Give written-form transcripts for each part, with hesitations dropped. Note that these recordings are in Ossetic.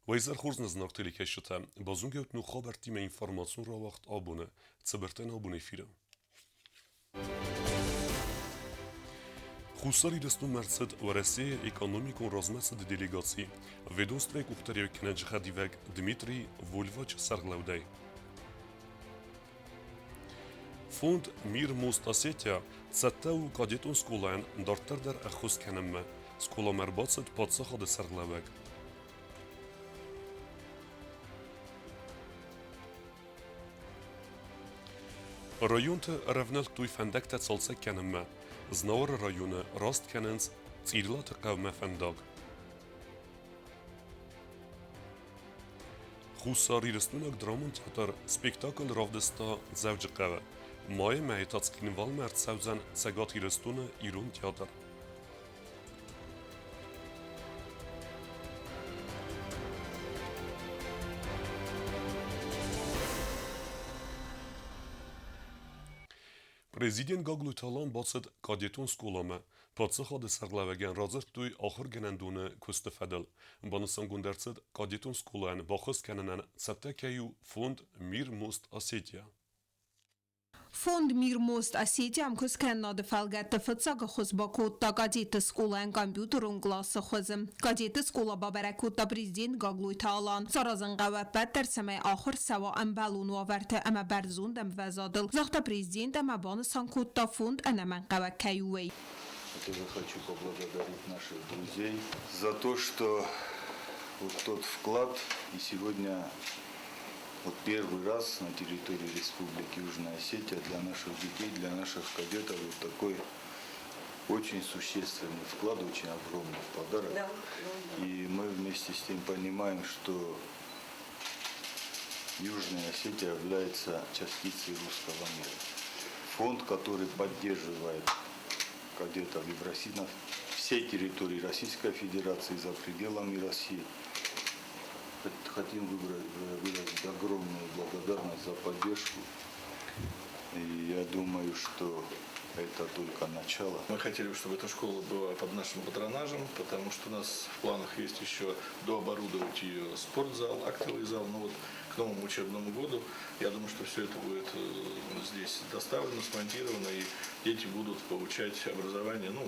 Уӕ изӕр хорз нӕ зынаргъ телекӕсджытӕ! Базонгӕ ут ног хабӕрттимӕ информацион рауагъд абоны, Цыбыртӕн абон эфиры. Хуссар Ирыстонмӕ ӕрцыд Уӕрӕсейы экономикон размӕцыды делегаци ведомствӕйы къухдариуӕггӕнӕджы хӕдивӕг Дмитрий Вольвач сӕргълӕудӕй. Фонд «Мир мост Осетия» цӕттӕ у кадетон скъолайӕн дарддӕр дӕр ӕххуыс кӕнынмӕ. Скъоламӕ ӕрбацыд паддзахады сӕргълӕууӕг. Районты ӕрӕвнӕлдтой фӕндӕгтӕ цалцӕг кӕнынмӕ. Знауыры районы раст кӕнынц Цъирлаты хъӕумӕ фӕндаг. Хуссар-Ирыстойнаг драмон театр спектакль равдыста Дзӕуджыхъӕуы. Майы мӕйы та Цхинвалмӕ ӕрцӕудзӕн Цӕгат Ирыстоны Ирон театр. Президент Гаглойты Алан бацыд кадетон скъоламӕ. Паддзахады сӕргълӕууӕгӕн радзырдтой ахуыргӕнӕндоны куысты фӕдыл. Банысангонд ӕрцыд, кадетон скъолайӕн баххуыс кӕнынӕн цӕттӕ кӕй у фонд «Мир мост Осетия». Фонд «Мир мост Осетия» ӕмкуысткӕнынады фӕлгӕтты фыццаг ӕххуыс бакодта кадетты скъолайӕн компьютерон къласы хуызы. Кадетты скъола бабӕрӕг кодта президент Гаглойты Алан. Саразын хъӕуы ӕппӕт дӕр, цӕмӕй ахуыр цӕуа ӕмбӕлон уавӕрты ӕмӕ бӕрзонд ӕмвӕзадыл, загъта президент ӕмӕ банысан кодта, фонд ӕнӕмӕнгхъӕуӕг кӕй у, уый. Я тоже хочу поблагодарить наших друзей за то, что вот тот вклад и сегодня вот первый раз на территории Республики Южная Осетия для наших детей, для наших кадетов вот такой очень существенный вклад, очень огромный подарок. Да. И мы вместе с тем понимаем, что Южная Осетия является частицей русского мира. Фонд, который поддерживает кадетов и в России, на всей территории Российской Федерации, за пределами России. Хотим выразить огромную благодарность за поддержку. И я думаю, что это только начало. Мы хотели, чтобы эта школа была под нашим патронажем, потому что у нас в планах есть еще дооборудовать ее спортзал, актовый зал. Но вот к новому учебному году, я думаю, что все это будет здесь доставлено, смонтировано, и дети будут получать образование, ну,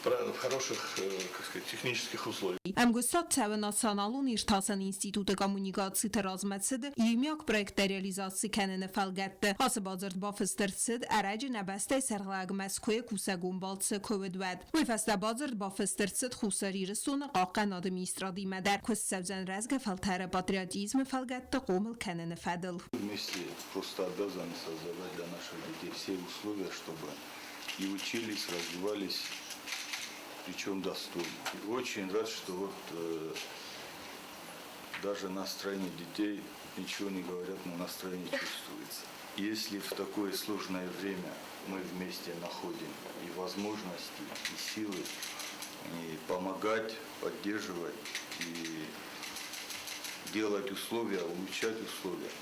в хороших, как сказать, технических условиях. Ӕмгуыстад цӕуы Националон иртасӕн институты коммуникациты размӕцыды иумиаг проекттӕ реализаци кӕныны фӕлгӕтты. Ацы бадзырд бафыст ӕрцыд, ӕрӕджы нӕ бӕстӕйы сӕргълӕууӕг Мӕскуыйы кусӕгон балцы куы уыд, уӕд. Уый фӕстӕ бадзырд бафыст ӕрцыд Хуссар Ирыстоны Хъахъхъӕнады министрадимӕ дӕр, куыст цӕудзӕн рӕзгӕ фӕлтӕры патриотизмы фӕлгӕтты хъомыл кӕныны фӕдыл. Вместе просто обязаны создавать для наших детей все условия, чтобы и учились, развивались, причем достойно. И очень рад, что вот даже настроение детей, ничего не говорят, но настроение чувствуется. Если в такое сложное время мы вместе находим и возможности, и силы, и помогать, поддерживать, и делать условия, улучшать условия,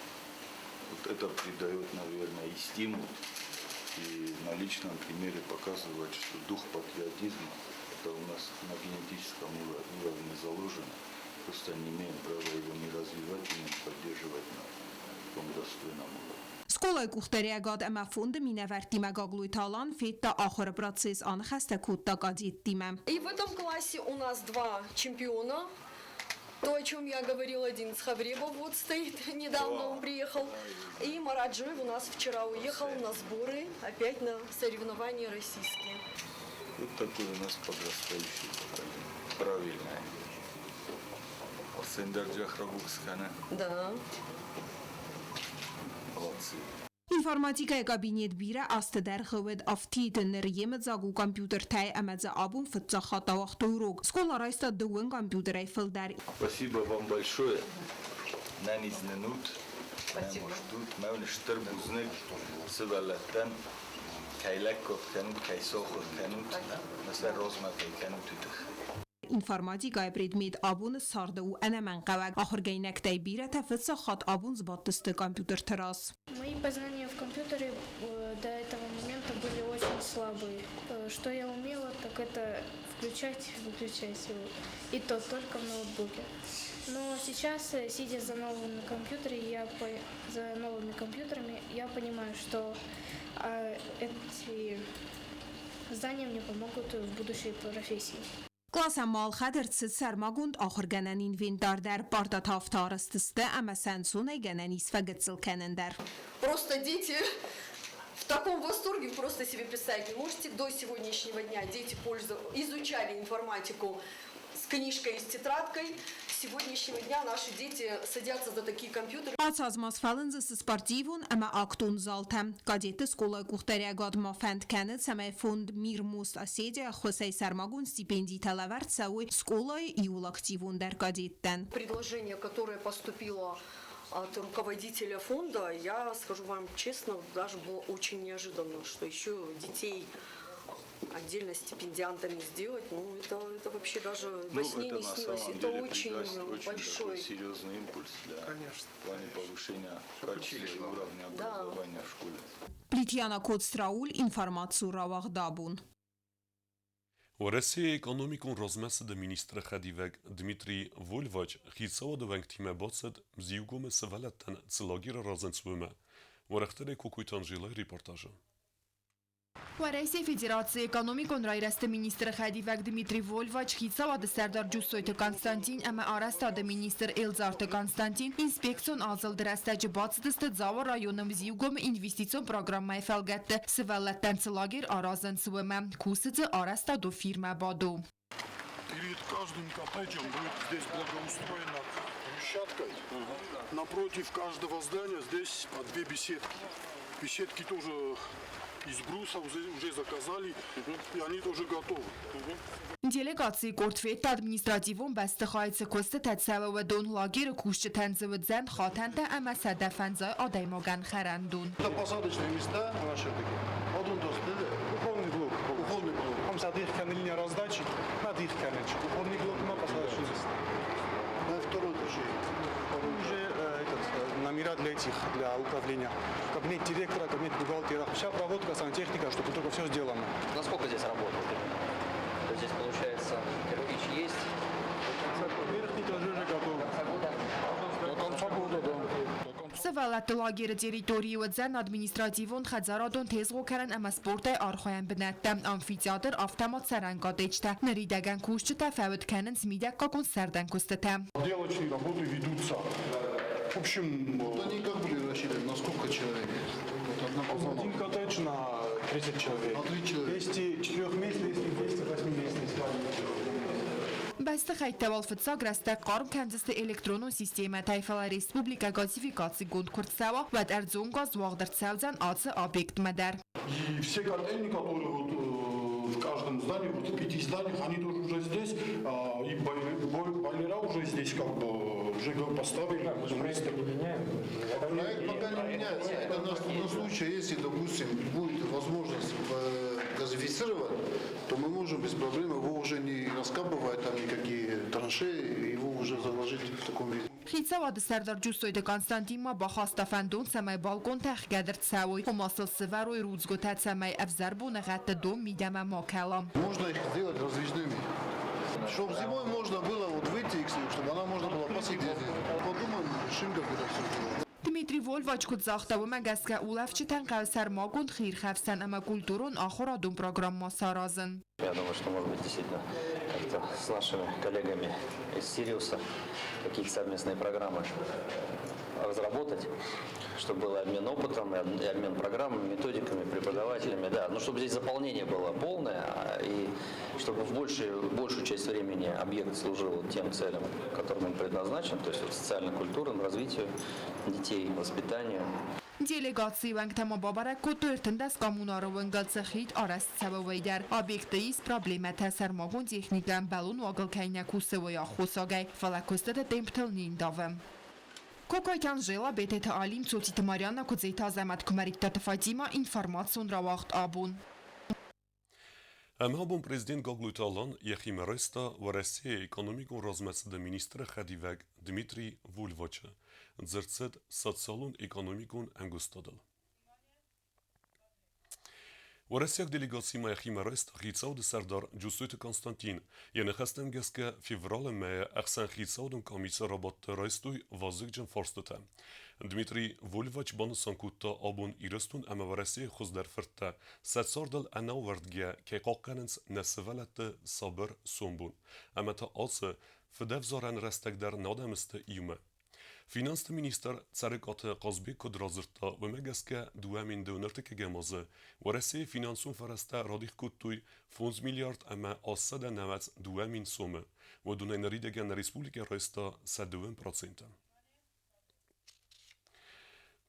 вот это придает, наверное, и стимул, и на личном примере показывать, что дух патриотизма это у нас на генетическом уровне заложено. Просто не имеем права его не развивать и не поддерживать на таком достойном уровне. Скъолайы къухдариуӕгад ӕмӕ фонды минӕвӕрттимӕ Гаглойты Алан федта ахуыры процесс, аныхӕстӕ кодта кадеттимӕ. И в этом классе у нас два чемпиона. То, о чем я говорила, один Цховребов вот стоит, недавно он приехал. И Марат Джоев у нас вчера уехал на сборы, опять на соревнования российские. Вот такой у нас подрастающий поколение. Правильное. Сендар Джахрабукскана. Да. Молодцы. Информатикӕйы кабинет бирӕ азты дӕргъы уыд афтид, ныр йемыдзаг у компьютертӕй ӕмӕ дзы абон фыццаг хатт ауагътой урок. Скъола райста дыууын компьютерӕй фылдӕр. Спасибо вам большое. Нӕнизнынут, нӕм стут, мӕн стыр бузныг сывӕллӕттӕн, кӕй лӕггад кӕнут, кӕй сахуыр кӕнут, мӕ сӕ размӕ кӕй кӕнут, уый тыххӕй. Информатикӕйы предмет абоны царды у ӕнӕмӕнгхъӕуӕг. Ахуыргӕнинӕгтӕй бирӕтӕ фыццаг хатт абон сбадтысты компьютерты раз. Мои познания в компьютере до этого момента были очень слабые. Что я умела, так это включать и выключать его. И то только в ноутбуке. Но сейчас, сидя за новыми компьютерами, я понимаю, что эти знания мне помогут в будущей профессии. Кълас ӕм ӕлхӕд ӕрцыд сӕрмагонд ахуыргӕнӕн инвентар дӕр, партӕтӕ афтӕ арӕзт сты, ӕмӕ сӕ ӕнцонӕй гӕнӕн ис фӕгыццыл кӕнын дӕр. Просто дети в таком восторге, вы просто себе представить не можете. До сегодняшнего дня дети изучали информатику с книжкой и с тетрадкой. С сегодняшнего дня наши дети садятся за такие компьютеры. Ацы аз ма сфӕлындзысты спортивон ӕмӕ актон залтӕ. Кадетты скъолайы къухдариӕгад ма фӕнд кӕны, цӕмӕй фонд Мир Мост Осетия ӕххуысӕй сӕрмагонд стипендитӕ лӕвӕрд цӕуой скъолайы иууыл активондӕр кадеттӕн. Предложение, которое поступило от руководителя фонда, я скажу вам честно, даже было очень неожиданно, что еще детей отдельно стипендиантами сделать, ну это вообще даже во Ну, сне это не на снилось. самом Это деле очень придаст очень большой. такой серьезный импульс для Конечно. в плане повышения качества и уровня образования в школе. Плитяна Коцтрауль, информацион рауагъд Абон. Уӕрӕсейы экономикон размӕцыды министры хӕдивӕг Дмитрий Вольвач хицауады уӕнгтимӕ бацыд Мзиугомы сывӕллӕттӕн цы лагерь аразынц, уымӕ. Уӕрӕхдӕрӕй Кокойты Анжелӕйы репортажы. Уӕрӕсейы Федерацийы экономикон райрӕзты министры хӕдивӕг Дмитрий Вольвач, хицауады сӕрдар Джуссойты Константин ӕмӕ арӕзтады министр Элдзарты Константин инспекцион азылды рӕстӕджы бацыдысты Дзауы районы Мзиугомы инвестицион программӕйы фӕлгӕтты сывӕллӕттӕн цы лагерь аразынц, уымӕ. Кусы дзы арӕзтадон фирмӕ Бадо. Перед каждым коттеджем будет здесь благоустроена площадка. Напротив каждого здания здесь по две беседки. Беседки тоже из бруса уже заказали, и они тоже готовы. Делегацийы къорд федта административон бӕстыхайы цы куыстытӕ цӕуы, уыдон. Лагеры кусджытӕн дзы уыдзӕн хатӕнтӕ ӕмӕ 150 адӕймагӕн хӕрӕндон. Это посадочные места наши такие. Кухонный блок. Кухонный блок. Ам сӕ дих кӕны линия раздачи, нӕ дих кӕны. Кухонный блок ма посадочный места. На второй этаже. Уже этот, номера для этих, для управления. Кабинет директора, кабинет бухгалтера. Вся проводка, сантехника, чтобы только все сделано. Насколько здесь работает? То есть здесь получается кирпич есть? Верхний этаж уже готов. До конца года, да. Сывӕллӕтты лагеры территорийы уыдзӕн административон, хӕдзарадон, тезгъо кӕнӕн ӕмӕ спортӕй архайӕн бынӕттӕ, амфитеатр, афтӕ ма цӕрӕн коттеджтӕ. Ныридӕгӕн кусджытӕ фӕуд кӕнынц мидӕггагон сӕрдӕн куыстытӕ. Отделочные работы ведутся. В общем, Вот они как были рассчитаны, на сколько человек? Вот одна комната. Один коттедж на 30 человек. На 30 человек. 200 четырехместный, 208-местный. Бӕстыхӕйттӕ уал фыццаг рӕстӕг хъарм кӕндзысты электронон системӕтӕй, фӕлӕ республикӕ газификацигонд куы рцӕуа, уӕд ӕрдзон газ уагъд ӕрцӕудзӕн ацы объектмӕ дӕр. И все котельни, которые вот, в каждом здании, вот в пяти зданиях, они тоже уже здесь, и бойлера уже здесь как бы уже поставили. Да, мы же проект не меняем. Проект пока не меняется. Это на случай, если, допустим, будет возможность газифицировать, то мы можем без проблем его уже не раскапывать, там никакие траншеи, его уже заложить в таком виде. Хицауады сӕрдар Джуссойты Константин ма бахаста фӕндон, цӕмӕй балконтӕ ӕхгӕд ӕрцӕуой, ома сыл сӕвӕрой рудзгуытӕ, цӕмӕй ӕвзӕр боныгъӕдты дон мидӕмӕ ма кӕла. Можно их сделать раздвижными. Чтобы зимой можно было вот выйти, чтобы она можно было посидеть. Подумаем, решим, как это все сделать. Дмитрий Вольвач куыд загъта, уымӕ гӕсгӕ улӕфджытӕн хъӕуы сӕрмагонд хиирхӕфсӕн ӕмӕ культурон ахуырадон программӕ саразын. Я думаю, что, может быть, действительно как-то с нашими коллегами из Сириуса какие-то совместные программы разработать, чтобы был обмен опытом, и обмен программами, методиками, преподавателями, да, но чтобы здесь заполнение было полное, и чтобы в большую часть времени объект служил тем целям, которым он предназначен, то есть вот социально-культурному развитию детей, воспитанию. Делегацийы уӕнгтӕ ма бабӕрӕг кодтой 13 коммунары уынгыл цы хид арӕзт цӕуы, уый дӕр. Объекты ис проблемӕтӕ сӕрмагонд техникӕ ӕмбӕлон уагыл кӕй нӕ кусы, уый аххосагӕй, фӕлӕ куыстыты темптыл не ндавы. Кокойты Анжела, Бететы Алим, Цоциты Марианна, Куыдзеты Азӕмӕт, Куымӕридтаты Фатима, информацион рауагъд Абон. Ӕмӕ абон президент Гаглойты Алан йӕхимӕ райста Уӕрӕсейы экономикон размӕцыды министры хӕдивӕг Дмитрий Вульвачы. Дзырд цыд социалон-экономикон ӕмгуыстадыл. Уӕрӕсейаг делегацимӕ йӕхимӕ райста хицауады сӕрдар Джусойты Константин. Йӕ ныхӕстӕм гӕсгӕ, февралы мӕйы ӕхсӕнхицауадон къамисы рабадты райстой вазыгджын фарстытӕ. Дмитрий Вольвач банысан кодта, абон Ирыстон ӕмӕ Уӕрӕсейы хуыздӕр фырттӕ сӕ цардыл ӕнӕаууӕрдгӕ кӕй хъахъхъӕнынц нӕ сывӕллӕтты сабыр сомбон. Ӕмӕ та ацы фыдӕвзарӕн рӕстӕг дӕр нӕ адӕм сты иумӕ. Финансты министр Цӕрыкъаты Хъазбег куыд радзырдта, уымӕ гӕсгӕ 2024 азы Уӕрӕсейы финансон фӕрӕзтӕ радих кодтой 5 миллиард ӕмӕ 892 мин сомы. Уыдонӕй ныридӕгӕн нӕ республикӕ райста сӕ 2%.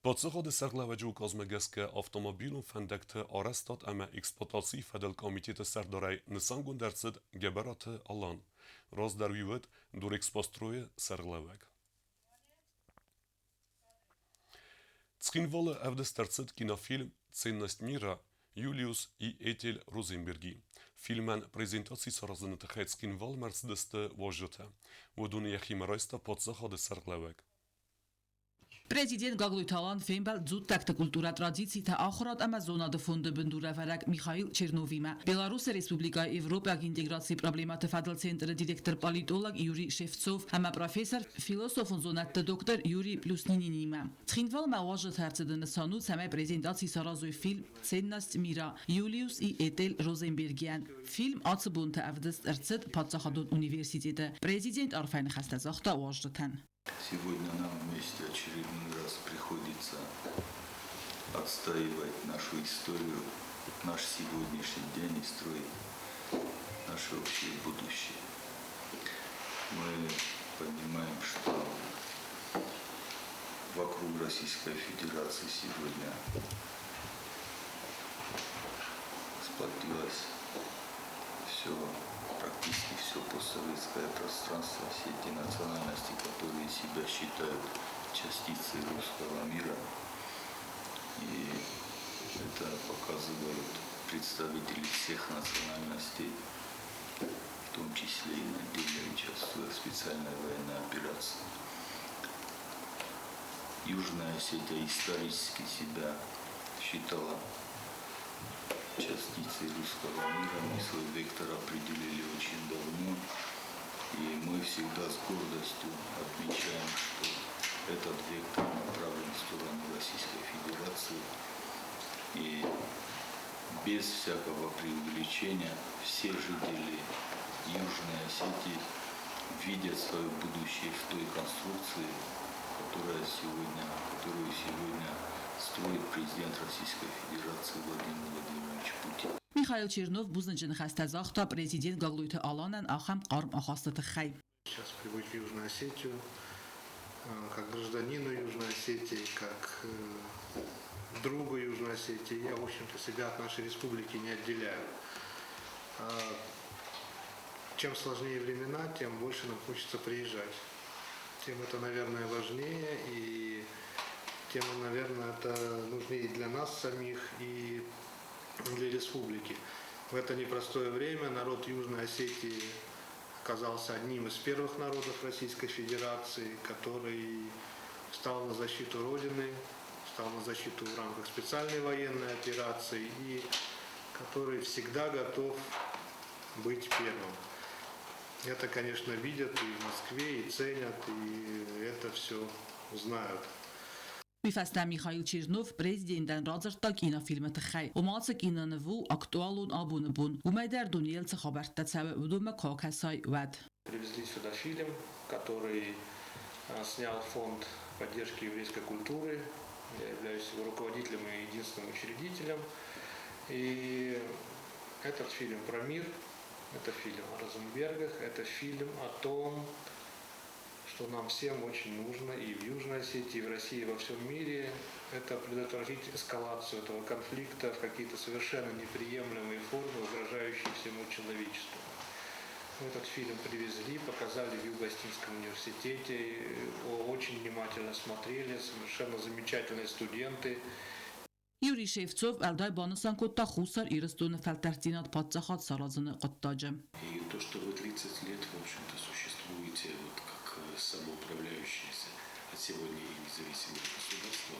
Паддзахады сӕргълӕууӕджы указмӕ гӕсгӕ автомобилон фӕндӕгты арӕзтад ӕмӕ эксплуатацийы фӕдыл комитеты сӕрдарӕй нысангонд ӕрцыд Гӕбӕраты Алан. Раздӕр уый уыд Дорэкспострой-ы сӕргълӕууӕг. Цхинвалы ӕвдыст ӕрцыд кинофильм «Ценность мира» Юлиус и Этель Розенберги. Фильмӕн презентаци саразыны тыххӕй Цхинвалмӕ ӕрцыдысты уазджытӕ. Уыдоны йӕхимӕ райста паддзахады сӕргълӕууӕг. Президент Гаглойты Алан фембӕлд дзуттӕгты культурӕ, традицитӕ, ахуырад ӕмӕ зонады фонды бындурӕвӕрӕг Михаил Черновимӕ. Беларусы Республикӕйы Европӕйаг интеграцийы проблемӕты фӕдыл центры директор политолог Юрий Шевцов ӕмӕ профессор, философон зонӕдты доктор Юрий Плюснининимӕ. Цхинвалмӕ уазджыты ӕрцыды нысан у, цӕмӕй презентаци саразой фильм «Ценность мира» Юлиус и Этель Розенбергийӕн. Фильм ацы бонты ӕвдыст ӕрцыд паддзахадон университеты. Президент арфӕйы ныхӕстӕ загъта уазджытӕн. Сегодня нам вместе очередной раз приходится отстаивать нашу историю, наш сегодняшний день и строить наше общее будущее. Мы понимаем, что вокруг Российской Федерации сегодня сплотилось все, практически все постсоветское пространство, все те национальности, которые себя считают частицей русского мира. И это показывают представители всех национальностей, в том числе и на деле участвуя в специальной военной операции. Южная Осетия исторически себя считала частицей русского мира. Мы свой вектор определили очень давно. И мы всегда с гордостью отмечаем, что этот вектор направлен в сторону Российской Федерации. И без всякого преувеличения все жители Южной Осетии видят свое будущее в той конструкции, которая сегодня, которую сегодня строит президент Российской Федерации Владимир Владимирович Путин. Михаил Чернов бузныджы ныхӕстӕ загъта президент Гаглойты Аланӕн ахӕм хъарм ахасты тыххӕй. Сейчас прибыть в Южную Осетию, как гражданину Южной Осетии, как другу Южной Осетии, я, в общем-то, себя от нашей республики не отделяю. Чем сложнее времена, тем больше нам хочется приезжать. Тем это, наверное, важнее, и тем, наверное, это нужнее и для нас самих, и для республики. В это непростое время народ Южной Осетии оказался одним из первых народов Российской Федерации, который встал на защиту Родины, встал на защиту в рамках специальной военной операции и который всегда готов быть первым. Это, конечно, видят и в Москве, и ценят, и это все знают. Уый фӕстӕ Михаил Чернов президентӕн радзырдта кинофильмы тыххӕй. Ома ацы киноныв у актуалон абоны бон. Уымӕй дӕр дунейыл цы хабӕрттӕ цӕуы, уыдонмӕ куы акӕсай, уӕд. Привезли сюда фильм, который снял фонд поддержки еврейской культуры. Я являюсь его руководителем и единственным учредителем. И этот фильм про мир, это фильм о Розенбергах, это фильм о том, что нам всем очень нужно и в Южной Осетии, и в России, и во всем мире, это предотвратить эскалацию этого конфликта в какие-то совершенно неприемлемые формы, угрожающие всему человечеству. Мы этот фильм привезли, показали в Юго-Остинском университете, очень внимательно смотрели, совершенно замечательные студенты. Юрий Шевцов уӕлдай банысан кодта Хуссар Ирыстоны фӕлтӕрддзинад паддзахад саразыны хъуыддаджы. И то, что вы 30 лет, в общем-то, существуете вот как самоуправляющееся от сегодня и независимое государство,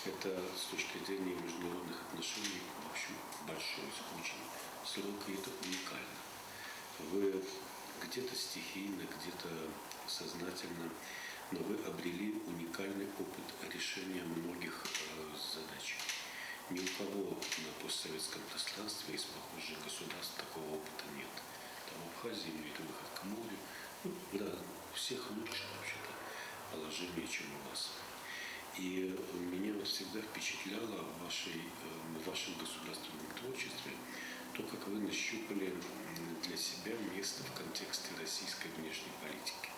Это с точки зрения международных отношений, в общем, большой, очень срок, и это уникально. Вы где-то стихийно, где-то сознательно, но вы обрели уникальный опыт решения многих задач. Ни у кого на постсоветском пространстве из похожих государств такого опыта нет. Там Абхазия имеет выход к морю. Ну, да, у всех лучше вообще-то положение, чем у вас. И меня вот всегда впечатляло в вашем государственном творчестве то, как вы нащупали для себя место в контексте российской внешней политики.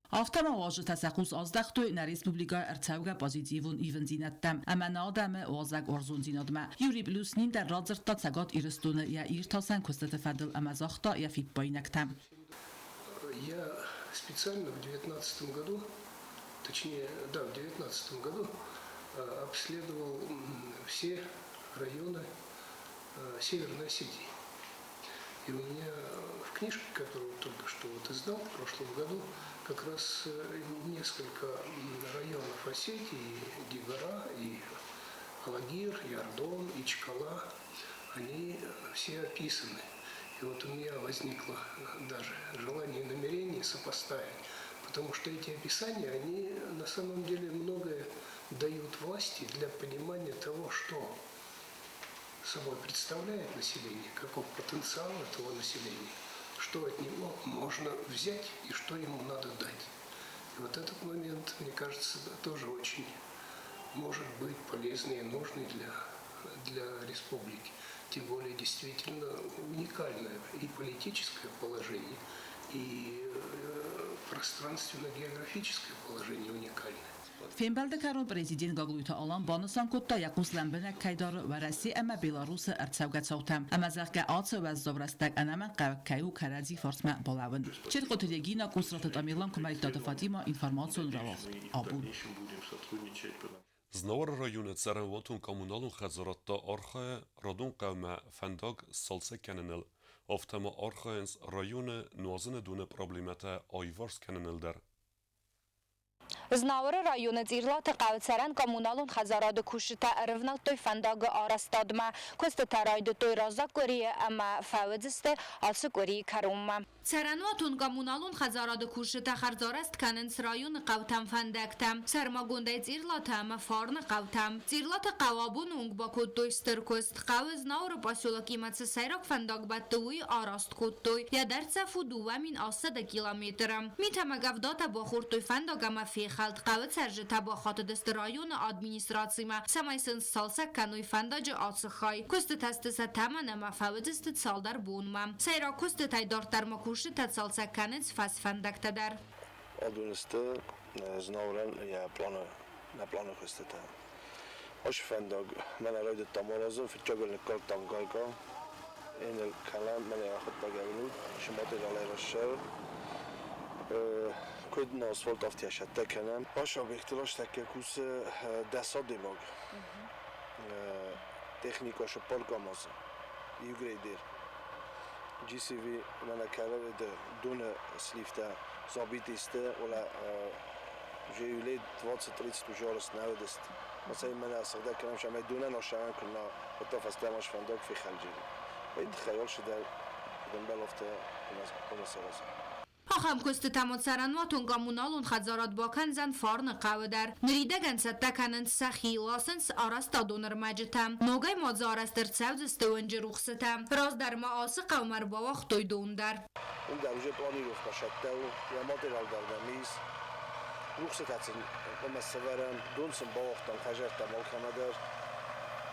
Афтӕ ма уазджытӕ сӕ хъус аздӕхтой нӕ республикӕйы ӕрцӕугӕ позитивон ивындзинӕдтӕм ӕмӕ нӕ адӕмы уазӕгуарзондзинадмӕ. Юрий Плюснин дӕр радзырдта Цӕгат Ирыстоны йӕ иртасӕн куыстыты фӕдыл ӕмӕ загъта йӕ фиппаинӕгтӕ. Я специально в 19 году, точнее, да, в 19 году обследовал все районы Северной Осетии. И у меня в книжке, которую только что вот издал в прошлом году, как раз несколько районов Осетии, и Дигора, и Алагир, и Ардон, и Чкала, они все описаны. И вот у меня возникло даже желание и намерение сопоставить, потому что эти описания, они на самом деле многое дают власти для понимания того, что собой представляет население, каков потенциал этого населения, что от него можно взять и что ему надо дать. И вот этот момент, мне кажется, тоже очень может быть полезный и нужный для республики. Тем более действительно уникальное и политическое положение, и пространственно-географическое положение уникальное. Фембӕлды кӕрон президент Гаглойты Алан банысан кодта, йӕ хъус лӕмбынӕг кӕй дары Уӕрӕсе ӕмӕ Беларусы ӕрцӕугӕ цаутӕм ӕмӕ, зӕгъгӕ, ацы уӕззау рӕстӕг ӕнӕмӕнгхъӕуӕг кӕй у кӕрӕдзи фарсмӕ балӕууын. Черкъоты Регина, Къусраты Тамерлан, Куымӕридтаты Фатимӕ, информацион рауагъд Абон. Знауыры районы цӕрӕнуатон-коммуналон хӕдзарад та архайы радон хъӕумӕ фӕндаг сцалцӕг кӕныныл, афтӕ ма архайынц районы нуазыны доны проблемӕтӕ аиварс кӕныныл дӕр. Знауыры районы Цъирлаты хъӕуы цӕрӕн коммуналон хӕдзарады кусджытӕ ӕрывнӕлдтой фӕндагы арӕзтадмӕ. Куыстытӕ райдыдтой раззаг къуырийы ӕмӕ фӕуыдзысты ацы къуырийы кӕронмӕ. Цӕрӕнуатон-коммуналон хӕдзарады кусджытӕ хӕрзарӕзт кӕнынц районы хъӕутӕм фӕндӕгтӕ, сӕрмагондӕй Цъирлаты ӕмӕ Фарны хъӕутӕм. Цъирлаты хъӕу абоны онг бакодтой стыр куыст. Хъӕуы Знауыры поселокимӕ цы сӕйраг фӕндаг бӕтты, уый араст кодтой. Йӕ дӕрддзӕф у 2700 километры. Мит ӕмӕ къӕвдатӕ бахордтой фӕндаг ӕмӕ фехӕлд. Хъӕуы цӕрджытӕ бахатыдысты районы администрацимӕ, цӕмӕй сын сцалцӕг кӕной фӕндаджы ацы хай. Куыстытӕ сты сӕ тӕмӕн ӕмӕ фӕуыдзысты цалдӕр бонмӕ. Сӕйраг куыстытӕй дарддӕр ма кусджытӕ цалцӕг кӕнынц фӕсфӕндӕгтӕ дӕр. Адон сты Знауырӕн йӕ планы, нӕ планы куыстытӕ. Ацы фӕндаг мӕнӕ райдыдтам аразын, фыццагыл ныккалдтам гайка, иннӕ кӕлӕн мӕнӕ ахуыдтаг ӕвнуд, материалӕй рассӕуы. Куыд нӕ асфальт афтӕ сӕттӕ кӕнӕм. Ацы объекты рӕстӕг кусы 10 адӕймаг. Техника сыппар КАМАЗы, иу грейдер. GCV мӕнӕ кӕлӕ доны сливтӕ забиты сты, ола уже лет 20-30 уже остановились. مثلا من сыгъдӕг кӕнӕм сӕмӕй донӕн асӕрӕн куы нӕ уӕдта фӕстӕмӕ фӕндаг фехӕлджери. Ой хаёл шидар дӕмбӕл афтӕ саразын. Ахӕм куыстытӕ ма цӕрӕнуатон-коммуналон хӕдзарад бакӕндзӕн Фарны хъӕуы дӕр. Ныридӕгӕн цӕттӕ кӕнынц сӕхи, ласынц арӕзтадон ӕрмӕджытӕ. Ногӕй ма дзы арӕзт ӕрцӕудзысты уынджы рухсытӕ. Раздӕр ма ацы хъӕумӕ ӕрбауагътой дон дӕр. Уым дӕр уже планировка сӕттӕ у, йӕ материал дӕр нӕм ис. Рухсытӕ сын хъуамӕ сӕвӕрӕм, дон сын бауагътам хӕдзӕрттӕм алкӕмӕ дӕр.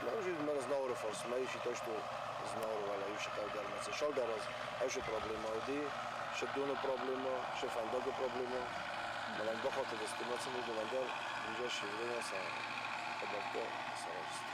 Мӕ уже мӕ Знауыры фарсмӕ ис, и то, что Знауыры уӕлӕ иу сыкъау дӕр нӕ цалдӕр аз ацы проблема уыди, шы доны проблема, шы фӕндагы проблема. Мӕнӕн бахатыдысты мӕ сын уыдонӕн дӕр ближайшее время сӕ хабӕрттӕ сараздзысты.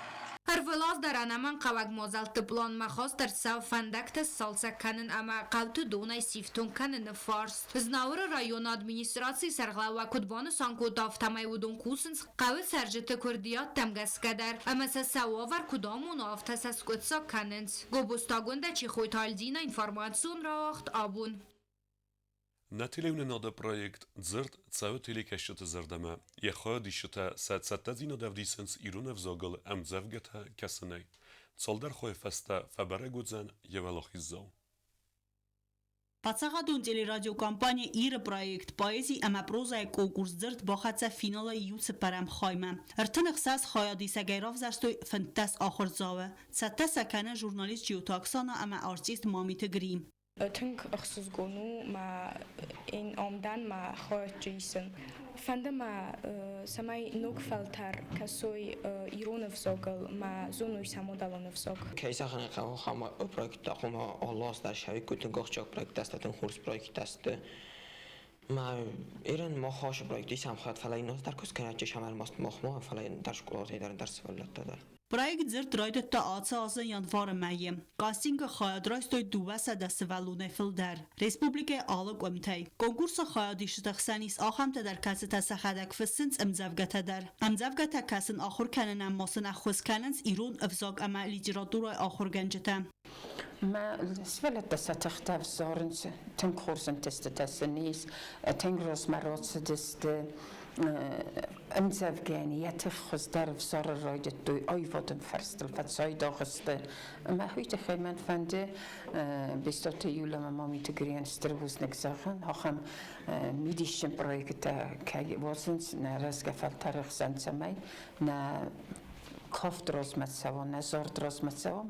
Ӕрвылаз дӕр ӕнӕмӕнгхъӕуӕг мадзӕлтты пъланмӕ хаст ӕрцӕуы фӕндӕгтӕ сцалцӕг кӕнын ӕмӕ хъӕуты донӕй сифтонг кӕныны фарст. Знауыры районы администрацийы сӕргълӕууӕг куыд банысан кодта, афтӕмӕй уыдон кусынц хъӕуы цӕрджыты куырдиӕттӕм гӕсгӕ дӕр ӕмӕ сӕ сӕ уавӕр куыд амоны, афтӕ сӕ скъуыддзаг кӕнынц. Гобозтагондӕ Чехойты Альдина, информацион рауагъд Абон. Нӕ телеуынынады проект «Дзырд» цӕуы телекӕсджыты зӕрдӕмӕ, йӕ хайадисджытӕ сӕ цӕттӕдзинад ӕвдисынц ирон ӕвзагыл ӕмдзӕвгӕтӕ кӕсынӕй. Цалдӕр хойы фӕстӕ фӕбӕрӕг уыдзӕн йӕ уӕлахиздзау. Паддзахадон телерадиокомпани «Ир-ы» проект поэзи ӕмӕ прозӕйы конкурс «Дзырд» бахӕццӕ финалӕй иу цыппӕрӕм хаймӕ. 36 хайадисӕгӕй равзӕрстой 15 ахуырдзауы. Цӕттӕ сӕ кӕны журналист Джиоты Оксана ӕмӕ артист Мамиты Гри. Тынг ӕхсызгон у мӕ ин омдан мӕ хайадджы исын. Фӕнды мӕ, цӕмӕй ног фӕлтӕр кӕсой ирон ӕвзагыл мӕ зоной сӕ мадӕлон ӕвзаг. Кӕй зӕгъын ӕй хъӕуы, ахӕм проекттӕ хъуамӕ алы аз дӕр сӕуиккой, тынг ахсджиаг проекттӕ сты, тынг хорз проекттӕ сты. Мӕ Ирӕн мах ацы проект исӕм хатт, фӕлӕ иннӕ дӕр куыст кӕнӕд исӕм ӕрмӕст махмӕ, фӕлӕ ӕндӕр скъолатӕй дӕр, ӕндӕр сывӕллӕттӕ дӕр. Проект дзырд райдыдта ацы азы январы мӕйы. Кастингы хайад райстой 200 сывӕллонӕй фылдӕр республикӕйы алы къуымтӕй. Конкурсы хайадисджыты хсӕн ис ахӕмтӕ дӕр, кӕцытӕ сӕхӕдӕг фыссынц ӕмдзӕвгӕтӕ дӕр. Ӕмдзӕвгӕтӕ кӕсын ахуыр кӕнынӕн ма сын ӕххуыс кӕнынц ирон ӕвзаг ӕмӕ литературӕйы ахуыргӕнджытӕ. Мӕ сывӕллӕттӕ сӕ тыхтӕ ӕвзарынц, тынг хорз ӕнтыстытӕ сын ис, тынг размӕ рацыдысты. Ӕмдзӕвгӕйӕн йӕ тых хуыздӕр ӕвзарын райдыдтой, аивадон фӕрстыл фӕцайдагъ сты. Ӕмӕ уый тыххӕй мӕн фӕнды Бестауты Юля ӕмӕ Мамиты Грийӕн стыр бузныг зӕгъын, ахӕм мидисджын проекттӕ кӕй уадзынц нӕ рӕзгӕ фӕлтӕры хсӕн, цӕмӕй нӕ кафт размӕ цӕуа, нӕ зард размӕ цӕуа,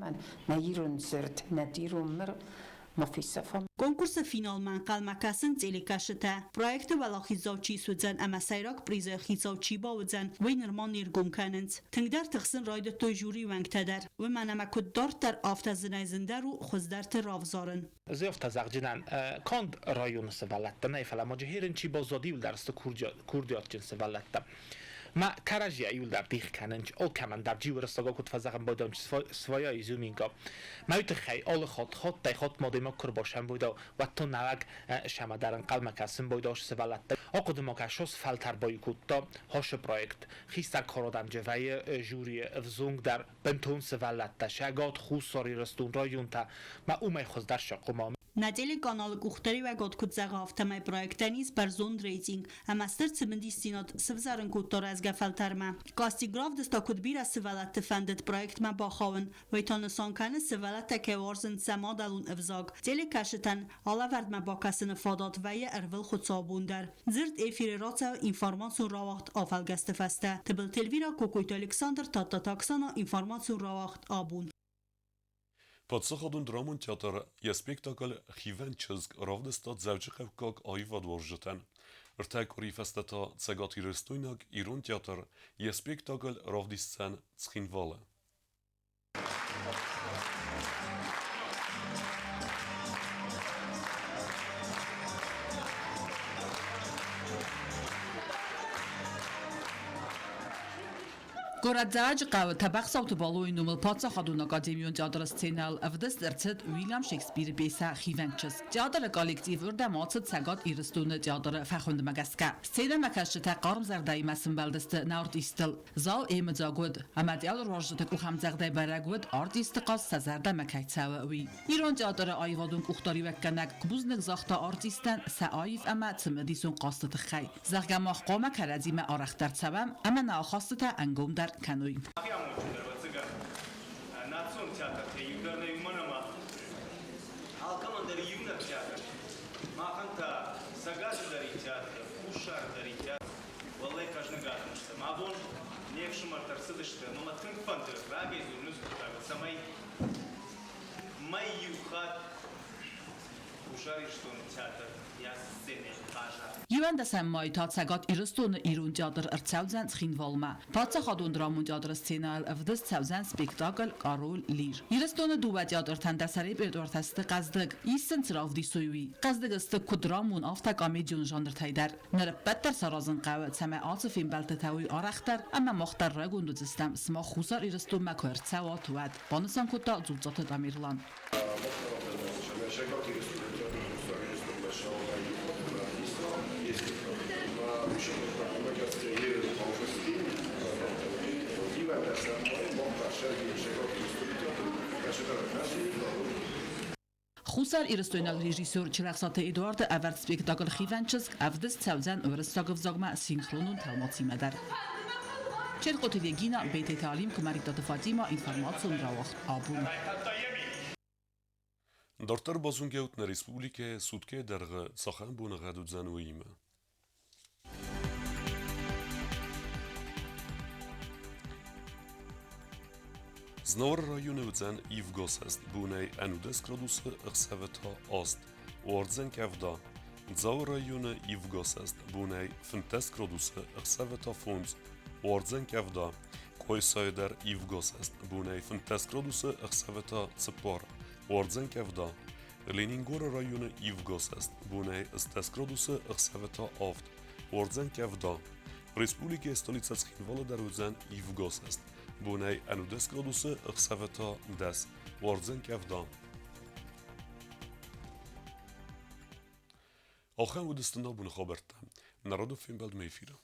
нӕ ирон дзырд, нӕ ирон мыр ма фесӕфа. Конкурсы финалмӕ ӕнхъӕлмӕ кӕсынц телекӕсджытӕ. Проекты уӕлахиздзау чи суыдзӕн ӕмӕ сӕйраг призы хицау чи бауыдзӕн, уый нырма не ргом кӕнынц. Тынгдӕр тыхсын райдыдтой жюрийы уӕнгтӕ дӕр. Уымӕн ӕмӕ куыд дарддӕр, афтӕ зынӕй-зындӕр у хуыздӕрты равзарын. Ӕз зӕгъдзынӕн, канд районы сывӕллӕттӕ нӕ, фӕлӕ ма джихерын чи баззад, иуылдӕр сты курдиатджын сывӕллӕттӕ. Ма кӕрӕдзийӕ иуылдӕр дих кӕнынц, алкӕмӕн дӕр джиуырыссагау куыд фӕзӕгъын байдайынц своя изюминка. Мӕ уый тыххӕй алы хатт хаттӕй-хатт мадӕймаг куы ӕрбасӕмбӕлдау, уӕд та нӕуӕг сӕмӕ дӕр ӕнхъӕлмӕ кӕсын байдау сывӕллӕттӕ. Ахъуыды ма кӕс, ос фӕлтӕр баиу кодта хосы проект. Хистӕр кары вӕййы жюрийы ӕвзонгдӕр бынтон сывӕллӕттӕ Сӕгат Хуссар Ирыстон районтӕ ма уымӕй хуыздӕр сӕ хъуымӕ. Нӕ телеканалы къухдариуӕгад куыд зӕгъы, афтӕмӕй проектӕн ис бӕрзонд рейтинг ӕмӕ стыр цымыдисдзинад сывзӕрын кодта рӕзгӕ фӕлтӕрмӕ. Кастинг равдыста, куыд бирӕ сывӕллӕтты фӕндыд проектмӕ бахауын. Уый та нысан кӕны, сывӕллӕттӕ кӕй уарзынц сӕ мадӕлон ӕвзаг. Телекӕсджытӕн алӕвӕрдмӕ бакӕсыны фадат вӕййы ӕрвылхуыцаубон дӕр. Дзырд эфиры рацӕуы информацион рауагъд афӕлгӕсты фӕстӕ. Тыбылты Эльвира, Кокойты Александр, Тадтаты Оксана, информацион рауагъд абон. Паддзахадон драмон театр йӕ спектакль «Хивӕнд чызг» равдыста дзӕуджыхъӕуккаг аивадуарзджытӕн. Ӕртӕ къуырийы фӕстӕ та цӕгатирыстойнаг Ирон театр йӕ спектакль равдисдзӕн Цхинвалы. Горӕт Дзӕуӕджыхъӕуы Тӕбӕхсӕуты Балойы номыл паддзахадон академион театры сценӕйыл ӕвдыст ӕрцыд Уильям Шекспиры пьесӕ «Хивӕнд чызг». Театры коллектив уырдӕм ацыд Цӕгат Ирыстоны театры фӕхуындмӕ гӕсгӕ. Сценӕмӕкӕсджытӕ хъарм зӕрдӕимӕ сымбӕлдысты нӕ артисттыл. Зал ӕмыдзаг уыд, ӕмӕ театруарзджыты къухӕмдзӕгъдӕй бӕрӕг уыд, артистты хъаз сӕ зӕрдӕмӕ кӕй цӕуы, уый. Ирон театры аивадон къухдариуӕггӕнӕг бузныг загъта артисттӕн сӕ аив ӕмӕ цымыдисон хъазты тыххӕй. Зӕгъгӕ, мах хъуамӕ кӕрӕдзимӕ арӕхдӕр цӕуӕм ӕмӕ нӕ ахастытӕ ӕнгомдӕр кӕной. Амондджындӕр, ӕвӕццӕгӕн, национ театртӕй иу дӕр нӕй, уымӕн ӕмӕ алкӕмӕн дӕр иунӕг театр. Махӕн та Цӕгаты дӕр и театр, Хуссары дӕр и театр. Уӕллӕй хъӕзныг адӕм стӕм. Абон не фсымӕртӕ ӕрцыдысты ӕмӕ мӕ тынг фӕнды рагӕй дзурын уыцы хъуыддагыл, цӕмӕй мӕй иу хатт Хуссар Ирыстоны театр йӕ сценӕйы хъаза. 11-ӕм майы та Цӕгат Ирыстоны Ирон театр ӕрцӕудзӕн Цхинвалмӕ. Паддзахадон драмон театры сценӕйыл ӕвдыст цӕудзӕн спектакль «Король Лир». Ирыстоны дыууӕ театртӕн дӕр сӕ репертуартӕ сты хъӕздыг. Ис сын цы равдисой, уый. Хъӕздыг сты куыд драмон, афтӕ комедион жанртӕй дӕр. Ныр ӕппӕт дӕр саразын хъӕуы, цӕмӕй ацы фембӕлдтытӕ уой арӕхдӕр ӕмӕ мах дӕр райгонд уыдзыстӕм, цыма Хуссар Ирыстонмӕ куы ӕрцӕуат, уӕд, банысан кодта Дзуццаты Тамерлан. Хуссар-ирыстойнаг режиссер Челӕхсаты Эдуарды ӕвӕрд спектакль «Хивӕнд чызг» ӕвдыст цӕудзӕн уырыссаг ӕвзагмӕ синхронон тӕлмацимӕ дӕр. Черкъоты Регина, Бететы Алим, Куымӕридтаты Фатимӕ, информацион рауагъд «Абон». Дарддӕр базонгӕут нӕ республикӕйы суткӕйы дӕргъы цахӕм боныгъӕд уыдзӕн, уыимӕ. Знауыры районы уыдзӕн ивгӕсӕст бонӕй 11 градусы, ӕхсӕвы та 8. Уардзӕн къӕвда. Дзауы районы ивгӕсӕст бонӕй 15 градусы, ӕхсӕвы та 5. Уардзӕн къӕвда. Къуайсайы дӕр ивгӕсӕст бонӕй 15 градусы, ӕхсӕвы та 4. Уардзӕн къӕвда. Ленингоры районы ивгӕсӕст бонӕй 10 градусы, ӕхсӕвы та 7. Уардзӕн къӕвда. Республикӕйы столицӕ Цхинвалы дӕр уыдзӕн ивгӕсӕст. Бонӕй 11 градусы, ӕхсӕвы та 10. Уардзӕн къӕвда. Ахӕм уыдысты нӕ боны хабӕрттӕ. Народы фембӕлдмӕ эфиры.